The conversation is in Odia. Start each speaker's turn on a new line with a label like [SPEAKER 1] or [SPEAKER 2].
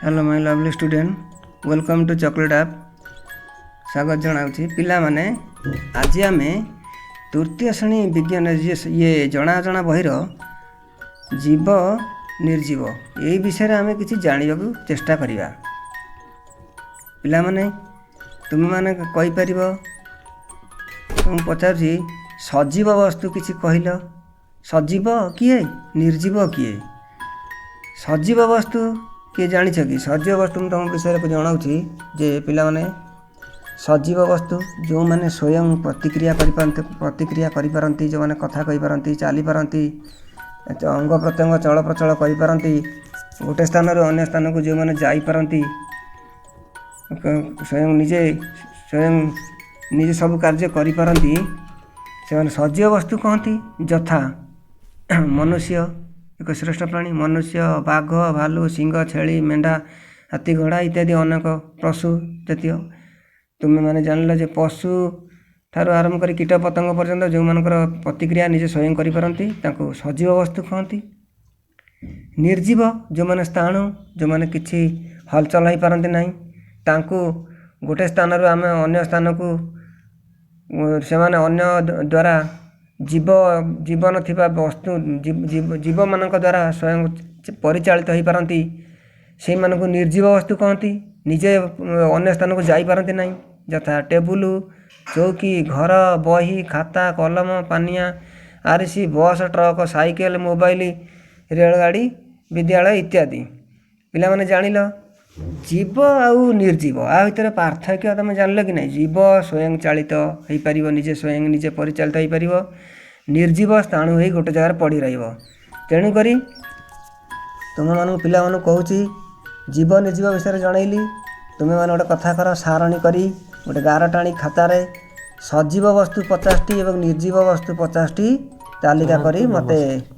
[SPEAKER 1] Hello my lovely student, welcome to Chocolate App. ସ୍ୱାଗତ ଜଣାଉଛି ପିଲାମାନେ। ଆଜି ଆମେ ତୃତୀୟ ଶ୍ରେଣୀ ବିଜ୍ଞାନ ଇଏ ଜଣା ଅଜଣା ବହିର ଜୀବ ନିର୍ଜୀବ ଏଇ ବିଷୟରେ ଆମେ କିଛି ଜାଣିବାକୁ ଚେଷ୍ଟା କରିବା। ପିଲାମାନେ, ତୁମେମାନେ କହିପାରିବ? ମୁଁ ପଚାରୁଛି, ସଜୀବ ବସ୍ତୁ କିଛି କହିଲ। ସଜୀବ କିଏ, ନିର୍ଜୀବ କିଏ? ସଜୀବ ବସ୍ତୁ କିଏ ଜାଣିଛ କି? ସଜୀବ ବସ୍ତୁ ମୁଁ ତୁମ ବିଷୟରେ ଜଣାଉଛି ଯେ ପିଲାମାନେ, ସଜୀବ ବସ୍ତୁ ଯେଉଁମାନେ ସ୍ୱୟଂ ପ୍ରତିକ୍ରିୟା କରିପାରନ୍ତି, ଯେଉଁମାନେ କଥା କହିପାରନ୍ତି, ଚାଲିପାରନ୍ତି, ଅଙ୍ଗ ପ୍ରତ୍ୟଙ୍ଗ ଚଳପ୍ରଚଳ କରିପାରନ୍ତି, ଗୋଟେ ସ୍ଥାନରୁ ଅନ୍ୟ ସ୍ଥାନକୁ ଯେଉଁମାନେ ଯାଇପାରନ୍ତି, ସ୍ୱୟଂ ନିଜେ ସବୁ କାର୍ଯ୍ୟ କରିପାରନ୍ତି, ସେମାନେ ସଜୀବ ବସ୍ତୁ କହନ୍ତି। ଯଥା ମନୁଷ୍ୟ ଏକ ଶ୍ରେଷ୍ଠ ପ୍ରାଣୀ। ମନୁଷ୍ୟ, ବାଘ, ଭାଲୁ, ସିଂହ, ଛେଳି, ମେଣ୍ଢା, ହାତୀ, ଘୋଡ଼ା ଇତ୍ୟାଦି ଅନେକ ପଶୁ ଜାତୀୟ। ତୁମେମାନେ ଜାଣିଲ ଯେ ପଶୁ ଠାରୁ ଆରମ୍ଭ କରି କୀଟ ପତଙ୍ଗ ପର୍ଯ୍ୟନ୍ତ ଯେଉଁମାନଙ୍କର ପ୍ରତିକ୍ରିୟା ନିଜେ ସ୍ୱୟଂ କରିପାରନ୍ତି, ତାଙ୍କୁ ସଜୀବ ବସ୍ତୁ କହନ୍ତି। ନିର୍ଜୀବ ଯେଉଁମାନେ ସ୍ଥାଣୁ, ଯେଉଁମାନେ କିଛି ହଲଚଲ ହେଇପାରନ୍ତି ନାହିଁ, ତାଙ୍କୁ ଗୋଟେ ସ୍ଥାନରୁ ଆମେ ଅନ୍ୟ ସ୍ଥାନକୁ ସେମାନେ ଅନ୍ୟ ଦ୍ୱାରା ଜୀବନ ଥିବା ବସ୍ତୁ ଜୀବମାନଙ୍କ ଦ୍ୱାରା ସ୍ୱୟଂ ପରିଚାଳିତ ହୋଇପାରନ୍ତି, ସେଇମାନଙ୍କୁ ନିର୍ଜୀବ ବସ୍ତୁ କହନ୍ତି। ନିଜେ ଅନ୍ୟ ସ୍ଥାନକୁ ଯାଇପାରନ୍ତି ନାହିଁ। ଯଥା ଟେବୁଲ, ଚୌକି, ଘର, ବହି, ଖାତା, କଲମ, ପାନିଆ, ଆରିସି, ବସ୍, ଟ୍ରକ୍, ସାଇକେଲ, ମୋବାଇଲ, ରେଳଗାଡ଼ି, ବିଦ୍ୟାଳୟ ଇତ୍ୟାଦି। ପିଲାମାନେ, ଜାଣିଲ ଜୀବ ଆଉ ନିର୍ଜୀବ ଆ ଭିତରେ ପାର୍ଥକ୍ୟ ତୁମେ ଜାଣିଲ କି ନାହିଁ? ଜୀବ ସ୍ୱୟଂ ଚାଳିତ ହେଇପାରିବ, ନିଜେ ସ୍ୱୟଂ ନିଜେ ପରିଚାଳିତ ହେଇପାରିବ। ନିର୍ଜୀବ ସ୍ଥାଣୁ ହେଇ ଗୋଟେ ଜାଗାରେ ପଡ଼ି ରହିବ। ତେଣୁକରି ତୁମମାନଙ୍କୁ ପିଲାମାନଙ୍କୁ କହୁଛି, ଜୀବ ନିର୍ଜୀବ ବିଷୟରେ ଜଣେଇଲି। ତୁମେମାନେ ଗୋଟେ କଥା କର, ସାରଣୀ କରି ଗୋଟେ ଗାର ଟାଣି ଖାତାରେ ସଜୀବ ବସ୍ତୁ 50ଟି ଏବଂ ନିର୍ଜୀବ ବସ୍ତୁ 50ଟି ତାଲିକା କରି
[SPEAKER 2] ଜଣାନ୍ତୁ।
[SPEAKER 1] ମୋତେ
[SPEAKER 2] ନମସ୍କାର।